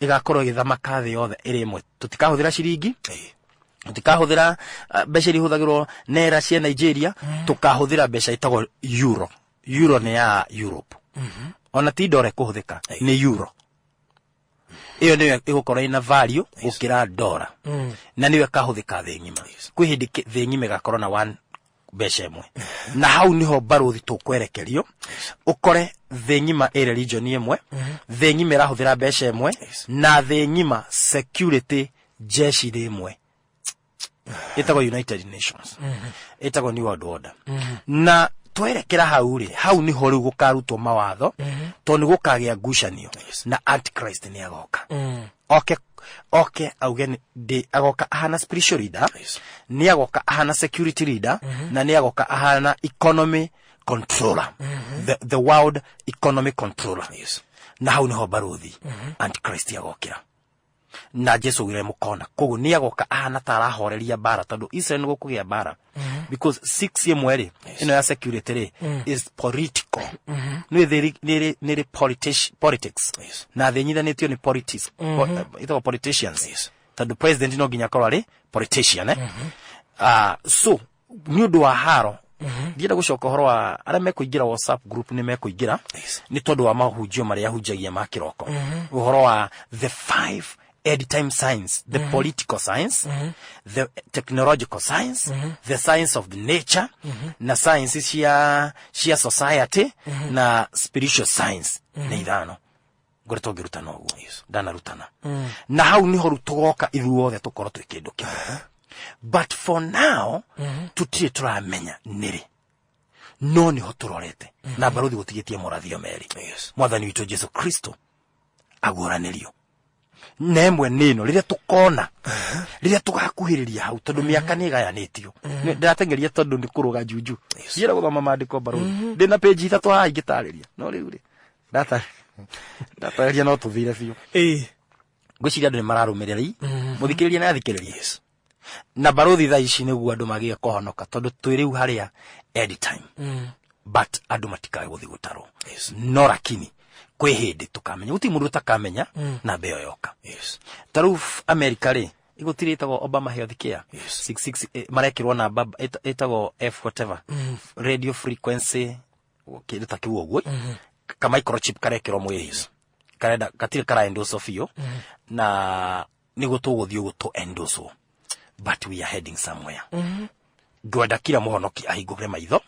ĩgakorwo ĩgĩthamaka thĩ yothe ĩrĩ ĩmwe. Tũtikahũthĩra ciringi, tũtikahũthĩra mbeca iria ihũthagĩrwo nera cia Nigeria, tũkahũthĩra mbeca ĩtagwo euro. Euro nĩ ya Europe, ona ti ndora ĩkũhũthĩka, nĩ euro. Ĩyo nĩyo ĩgũkorwo ĩna value gũkĩra ndora, na nĩyo ĩkahũthĩka thĩ ng'ima. Kwĩ hĩndĩ thĩ ng'ima ĩgakorwo na one mbeca ĩmwe, na hau niho, barũthi, tũkwerekerio. Ũkore thĩ ng'ima ĩ religion ĩmwe, thĩ ng'ima ĩrahũthĩra mbeca ĩmwe, na thĩ ng'ima security jeshi nĩ ĩmwe ĩtagwo United Nations, ĩtagwo New World Order. Na twerekera hau rĩ, hau niho rĩu gũkarutwo mawatho, tondũ nĩ gũkagĩa ngucanio, na Antichrist nĩ agoka oke auge ndĩ agoka ahana spiritual leader, nĩ agoka ahana security leader, na nĩ agoka ahana economy controller, the world economy controller. Na hau niho, barũthi, Antichrist agokĩra, na Jesu augire mũkona. Koguo nĩ agoka ahana ta arahoreria mbara, tondũ Israel nĩ gũkũgĩa mbara, because six ĩmwe rĩ, ĩno ya security rĩ, is political. Nĩ thĩ nĩ ĩrĩ politics, na thĩ nyithanĩtio nĩ politics, ĩtagwo politicians, tondũ president no nginya akorwo arĩ politician, eh? Ah, so nĩ ũndũ wa haro ndienda gũcoka ũhoro wa arĩa mekũingĩra WhatsApp group, nĩ mekũingĩra nĩ tondũ wa mahunjio marĩa ahunjagia ma kĩroko, ũhoro wa the five end time science, the political science, the technological science, the science of the nature, na science cia society, na spiritual science. Nĩ ithano ngoretwo ngĩrutana ũguo ndanarutana, na hau niho rĩu tũgoka ithuothe tũkorwo twĩ kĩndũ kĩmwe. But for now tũtirĩ tũramenya nĩrĩ, No nĩho tũrorete na barũthi gũtigĩtie morathio merĩ. Mwathani witũ Jesu Kristo aguũranĩrio na ĩmwe nĩ ĩno rĩrĩa tũkona, rĩrĩa tũgakuhĩrĩria hau, tondũ mĩaka nĩ ĩgayanĩtio. Ndĩrateng'eria tondũ nĩ kũrũga junju. Ndienda gũthoma maandĩko, barũthi. Ndĩ na page 3 haha ingĩtarĩria, no rĩu rĩ ndatarĩria no tũthire biũ. Ngwĩciria andũ nĩ mararũmĩrĩra i mũthikĩrĩria na athikĩrĩria na barũthi thaa ici nĩguo andũ magĩe kũhonoka, tondũ twĩ rĩu harĩa end time, but andũ matikae gũthiĩ gũtarwo. No lakini kwĩ hĩndĩ tũkamenya, gũtirĩ mũndũ ũtakamenya namba ĩyo yoka. Ta rĩu America rĩ, gũtirĩ ĩtagwo Obama Health Care. 66 marekĩrwo namba ĩtagwo F whatever, radio frequency, kĩndũ ta kĩu ũguo, ka microchip karekĩrwo mwĩrĩ-inĩ, karenda gatirĩ kara endorse biũ na nĩguo tũgũthiĩ ũguo tũ endorse, but we are heading somewhere. Ngwenda kila mũhonoki ahingũre maitho.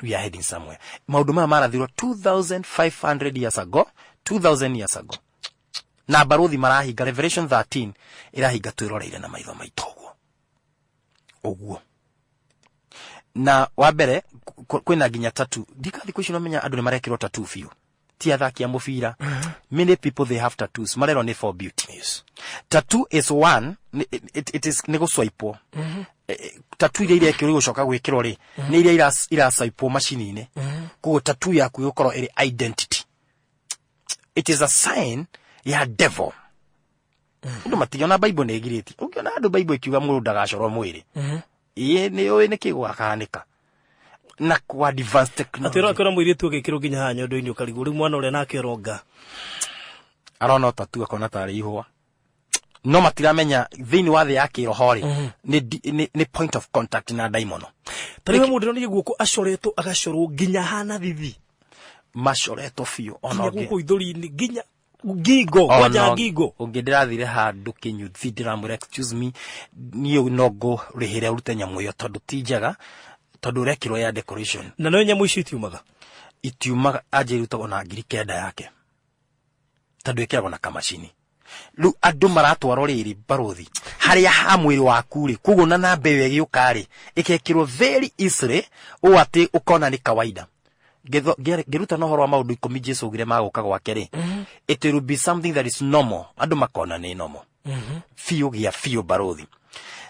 We are heading somewhere. Maũndũ maya marathirwo 2500 years ago, 2000 years ago, na barũthi marahinga Revelation 13 ĩrahinga twĩroreire na maitho maitũ ũguo ũguo. Na wa mbere kwĩna nginya tatu ndika thikũ ici nomenya andũ nĩ marekĩrwo tatu biũ, ti athaki a mũbira. Many people, they have tattoos, marerwo nĩ for beauty. Tattoo is one, it is nĩ gũswipewo. Tattoo iria irekĩrwo igũcoka gwĩkĩrwo rĩ, nĩ iria iraswipewo macini-inĩ. Koguo tattoo yaku ĩgũkorwo ĩrĩ identity. It is a sign ya devil. Andũ matigiona Bible nĩ ĩgirĩtie. Ũngĩona andũ Bible ĩkiuga mũndũ ndagacorwo mwĩrĩ, ĩĩ nĩ ũĩ nĩkĩ gũgakahanĩka na kwa advanced technology. Atĩ ũrakora mũirĩtu agĩkĩrwo nginya haha nyondo-inĩ, ũkarigwo rĩu mwana ũrĩa nake ũronga. Arona o tatu akona tarĩ ihũa, no matiramenya thĩinĩ wa thĩ ya kĩroho rĩ, nĩ point of contact na ndaimono. Ta rĩu mũndũ ndĩronire guoko acoretwo, agacorwo nginya hana thithi. Macoretwo biũ ona nginya ũngĩ gũkũ ithũri-inĩ, nginya ngingo, kwanja Ona ngingo. Ũngĩ ndĩrathire handũ kĩnyuthi, ndĩramwĩra, "Excuse me, niĩ no ngũrĩhĩre ũrute nyamũ ĩyo tondũ ti njega, tondũ ũrekĩrwo ya decoration." Na no nyamũ icio itiumaga? Itiumaga, anja irutagwo na 9,000 yake tondũ ĩkĩragwo na kamacini. Rĩu andũ maratwarwo rĩrĩ, barũthi, harĩa ha mwĩrĩ waku rĩ, koguo na namba ĩyo ĩgĩũka rĩ, ĩgekĩrwo very easily ũũ atĩ ũkona nĩ kawaida. Ngĩrutana ũhoro wa maũndũ 10 Jesu augire magũka gwake rĩ, it will be something that is normal, andũ makona nĩ normal biũ gĩa biũ, barũthi.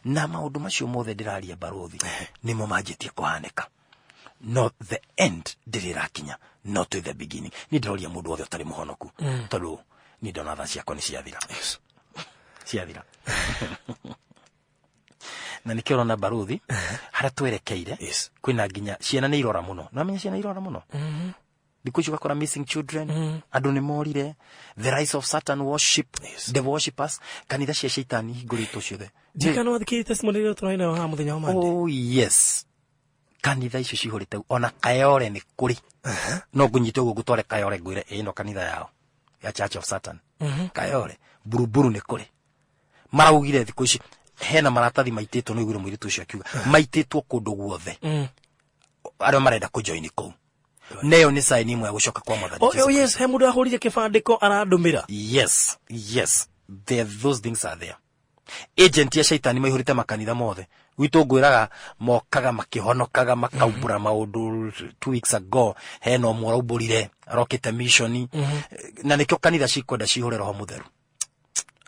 Na maũndũ macio mothe ndĩraria, barũthi, nĩmo manjĩtie kũhanĩka, no the end ndĩrĩ ĩrakinya, not to the beginning. Niĩ ndĩroria mũndũ wothe ũtarĩ mũhonoku, tondũ niĩ ndona thaa ciakwa nĩ ciathira, ciathira, na nĩkĩo ũrona, barũthi, harĩa twerekeire. Kwĩna nginya ciana nĩ irora mũno, namenya ciana irora mũno thikũ ici, ũgakora missing children, andũ nĩ morire, the rise of Satan worship, devil worshippers, kanitha cia shaitani hingũrĩtwo ciothe. Ndikana wathikĩrĩria testimony ĩrĩa tũrarĩ nayo haha mũthenya wa Monday. Oh yes, kanitha icio cihũrĩte, ona Kayore nĩ kũrĩ. No ngũnyite ũguo ngũtware Kayore, ngwĩre ĩno kanitha yao ya Church of Satan Kayore Buruburu nĩ kũrĩ. Maraugire thikũ ici hena maratathi maitĩtwo, nĩ ũiguire mũirĩtu ũcio akiuga maitĩtwo kũndũ guothe, arĩa marenda kũjoini kũu, neyo nĩ sign ĩmwe ya gũcoka kwa Mwathani Oh, Jesu. oh yes, he mũndũ ahũrire kĩbandĩko arandũmĩra. Yes, there, those things are there. Agent ya shaitani maihũrĩte makanitha mothe gwitũ. Ngwĩraga mokaga makĩhonokaga, makaumbũra maũndũ. 2 weeks ago hena ũmwe ũraumbũrire arokĩte mission, na nĩkĩo kanitha cikwenda cihũre roho mũtheru,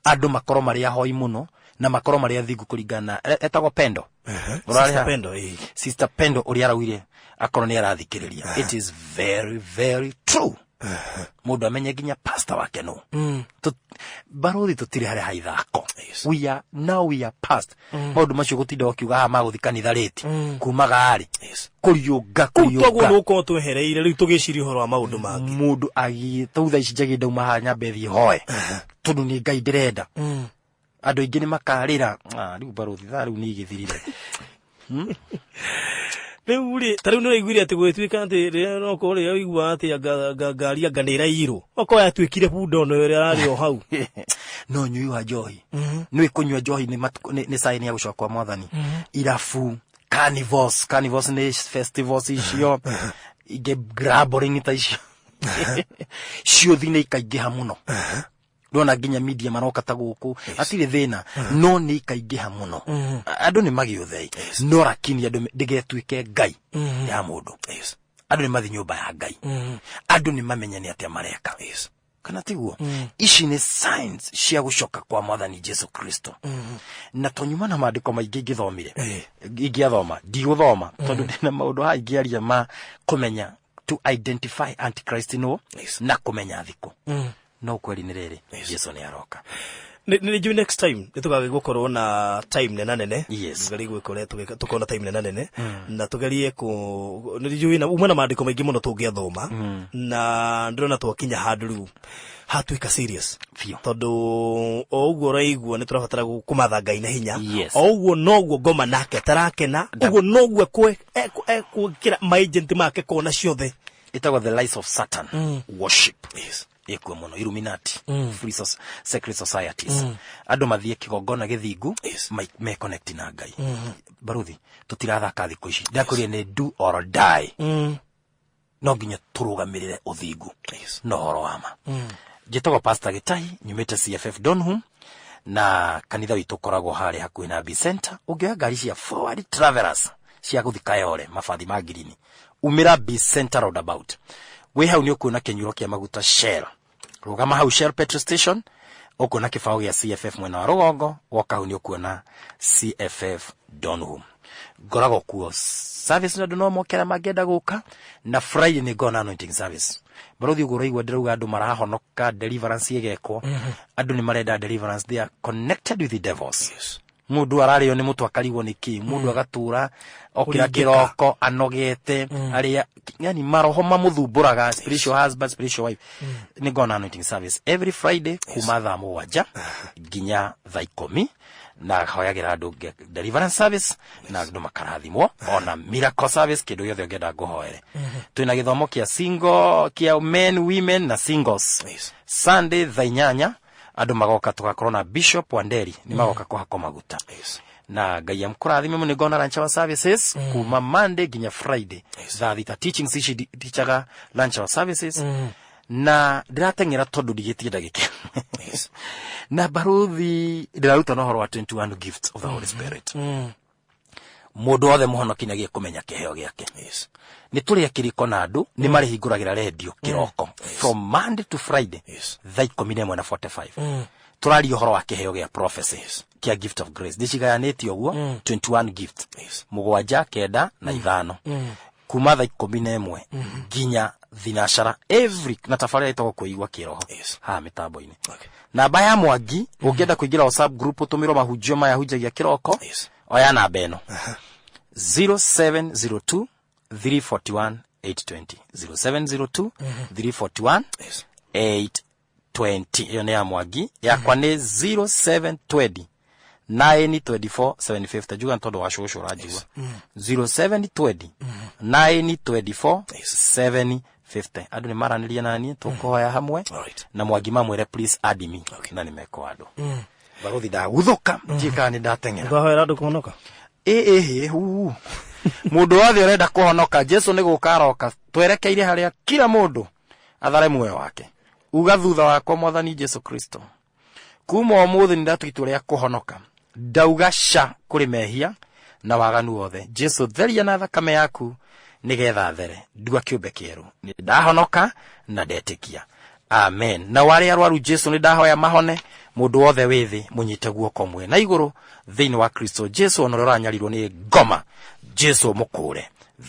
andũ makorwo marĩ ahoi mũno na makorwo marĩ athingu kũringana na etagwo Pendo. Ũrarĩ Sister ha? Pendo, ĩĩ. Sister Pendo ũrĩa araugire akorwo nĩ arathikĩrĩria, it is very very true. Mũndũ amenye nginya pastor wake no. Barũthi, tũtirĩ harĩa ha ithako. We are now, we are past maũndũ macio, gũtinda ũkiuga haha magũthi kanitha rĩti kumaga rĩ kũriũnga. Kũu toguo Kũriũnga. nĩ gũkorwo twehereire rĩu tũgĩciria ũhoro wa maũndũ mangĩ. Mũndũ agiĩ tau thaa ici njagĩ ndauma haha nyambe thiĩ hoe tondũ nĩ Ngai ndĩrenda. Andũ aingĩ nĩ makarĩra. Ah, rĩu barũthi, thaa rĩu nĩ igĩthirire. Rĩu rĩ, ta rĩu nĩ ũraiguire atĩ gũgĩtuĩka atĩ rĩrĩa nokorwo rĩrĩa ũiguaga atĩ ngari anga nĩ ĩraiyirwo, okorwo yatuĩkire bunda ona ũrĩa ararĩ o hau. No nyui wa njohi nĩ kũnyua njohi nĩ nĩ sign ya gũcoka kwa Mwathani. Irabu, carnivals, carnivals nĩ festivals icio ingĩ, gambling ta icio ciũthi nĩ ikaingĩha mũno. Ndona nginya media maroka ta gũkũ, hatirĩ thĩna, no nĩ ikaingĩha mũno. Andũ nĩ magĩũthei, no lakini andũ ndĩgetuĩke ngai ya mũndũ. Andũ nĩ mathi nyũmba ya Ngai, andũ nĩ mamenye nĩ atĩa mareka. Kana tiguo? Ici nĩ signs cia gũcoka kwa Mwathani Jesu Kristo. Na tonyuma na maandĩko maingĩ ingĩthomire, ingĩathoma, ndigũthoma tondũ ndĩna maũndũ haha ingĩaria ma kũmenya, to identify antichrist, no na kũmenya thikũ. No kweri nĩ rĩrĩ, Jesu nĩ aroka. Nĩ njũĩ next time nĩ tũgagĩ gũkorwo na time nena nene. Tũgerie gwĩkore tũkorwo na time nena nene na tũgerie kũ nĩ njũĩ na uma na maandĩko maingĩ mũno tũngĩathoma, na ndĩrona twakinya handũ rĩu hatuĩka serious. Biũ. Tondũ o ũguo ũraigua nĩ tũrabatara kũmatha Ngai na hinya. O ũguo noguo ngoma nake tarakena, ũguo noguo ekwĩkĩra maagent make kona ciothe. Ĩtagwo the lies of Satan worship. Ĩkuo mũno, Illuminati, free secret societies. Andũ mathiĩ kĩgongona gĩthingu, me connect na Ngai. Baruthi, tũtirathaka thikũ ici, ndakwĩrire nĩ do or die. No nginya tũrũgamĩrĩre ũthingu na ũhoro wa ma. Njĩtagwo Pastor Gĩtahi, nyumĩte CFF Donholm, na kanitha witũ ũkoragwo harĩa hakuhĩ na B Center. Ũngĩoya ngari cia Forward Travelers cia gũthi Kayole, mabathi ma ngirini, umĩra B Center roundabout, wĩ hau nĩ ũkuona kĩnyuro kĩa maguta Shell. Rũgama hau Shell petrol station, ũkuona kĩbaũ gĩa CFF mwena wa rũgongo. Woka hau nĩ ũkuona CFF Donholm. Ngoragwo kuo service na andũ no moke arĩa mangĩenda gũka, na Friday nĩ ngoragwo na anointing service. Barothi, ũguo ũraigua ndĩrauga andũ marahonoka, deliverance ĩgekwo. Andũ nĩ marenda deliverance, they are connected with the devils. Mũndũ ararĩo nĩ mũtwe, akarigwo nĩ kĩ, mũndũ agatũra okĩra Kũringĩka. kĩroko anogete, arĩa yani maroho mamũthumbũraga, spiritual husband, spiritual wife. Nĩ ngona anointing service every Friday kuma thaa 7 nginya thaa 10, na hoyagĩra andũ deliverance service na andũ makarathimwo, ona miracle service. Kĩndũ gĩothe ũngĩenda ngũhoere. Twĩna gĩthomo kĩa single, kĩa men, women na singles. Sunday thaa 8 andũ magoka, tũgakorwo na Bishop Wanderi, nĩ magoka kũhakwo maguta. Na Ngai amkũrathime mũno. Nĩngona lunch hour services kuma Monday nginya Friday thaa 6. Teachings ici ndichaga lunch hour services, na ndĩrateng'era tondũ ndigĩtie ndagĩka. Na baruthi, ndĩraruta na ũhoro wa 21 gifts of the Holy Spirit. Mũndũ wothe mũhonoki nĩ agiĩ kũmenya kĩheo gĩake. Nĩ tũrĩa kĩrĩko na andũ nĩ marĩhingũragĩra rendio kĩroko from Monday to Friday thaa 11 na 45, tũraria ũhoro wa kĩheo gĩa prophecy, kĩa gift of grace. Ndĩcigayanĩtie ũguo, 21 gift, mũgwanja, kenda na ithano, kuma thaa 11 nginya thinacara every, na tabarĩra ĩtagwo kwĩigua kĩroho haha mĩtambo-inĩ. Namba ya Mwangi, ũngĩenda kũingĩra WhatsApp group ũtũmĩrwo mahunjio maya hunjagia kĩroko, oya namba ĩno: 0702 341 820, 0702 341 820. Ĩyo nĩ ya Mwangi. Yakwa nĩ 0720 924 750. Njuga nĩ tondũ wa cũcũ ũranjigua, 0720 924 750. Andũ nĩ maranĩria naniĩ, tũkũhoya hamwe. Na Mwangi mamwĩre, "Please add me," na nĩ mekwo andũ. Barothi, ndaguthũka, ndiĩ kana nĩ ndateng'era. Twahoera andũ kũhonoka. Ĩ ĩhĩ hu mũndũ wothe ũrenda kũhonoka, Jesu nĩ gũka aroka. Twerekeire harĩa kila mũndũ athare muoyo wake. Uga thutha wakwa, "Mwathani Jesu Kristo, kuma ũmũthĩ nĩ ndatua itua rĩa kũhonoka. Ndauga ca kũrĩ mehia na waganu wothe. Jesu, theria na thakame yaku nĩgetha there. Ndua kĩũmbe kĩerũ. Nĩ ndahonoka na ndetĩkia. Amen." Na warĩa arwaru, Jesu, nĩ ndahoya mahone. Mũndũ wothe wĩ thĩ, mũnyite guoko mwe na igũrũ thĩinĩ wa Kristo Jesu. Ona ũrĩa ũranyarirwo nĩ ngoma, Jesu mũkũre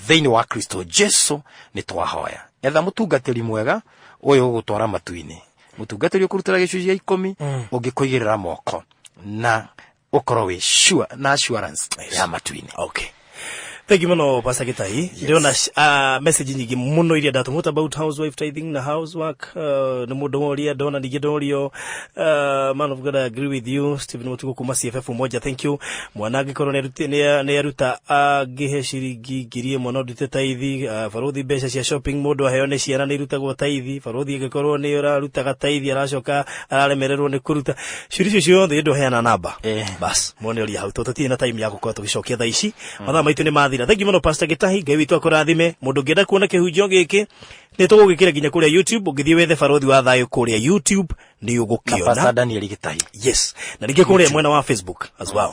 thĩinĩ wa Kristo Jesu. Nĩ twahoya. Etha mũtungatĩri mwega ũyũ ũgũtwara matu-inĩ, mũtungatĩri ũkũrutĩra gĩcunjĩ gĩa ikũmi, ũngĩkũigĩrĩra moko na ũkorwo wĩ sure na assurance ya matu-inĩ. Okay. Thank you muno, Pastor Gitahi. Ndĩrona message nyingĩ mũno iria ndatũmwo. What about housewife tithing na housework? Nĩ mũndũ woria, ndona ningĩ ndorio. Man of God, I agree with you. Stephen Mutuku kuma CFF Umoja, thank you. Mwana angĩkorwo nĩ aruta angĩhe ciringi 1000 no ndute tithe. Baruthi, mbeca cia shopping mũndũ aheo nĩ ciana nĩ irutagwo tithe? Baruthi, angĩkorwo nĩ ũrarutaga tithe aracoka araremererwo nĩ kũruta, ciũria icio ciothe ndũheana namba. Bas mwone ũria hau tondũ tũtirĩ na time ya gũkorwo tũgĩcokia thaa ici, mathaa maitũ nĩ mathira. Thank you mũno, Pastor Gĩtahi, Ngai witũ akũrathime. Mũndũ ũngĩenda kuona kĩhunjio gĩkĩ, nĩ tũgũgĩkĩra nginya kũrĩa YouTube. Ũngĩthiĩ wethe Barothi wa Thayũ kũrĩa YouTube. Nĩ Na ũgũkĩona Pastor Daniel Gĩtahi. Yes, na ningĩ kũrĩa mwena wa Facebook as well.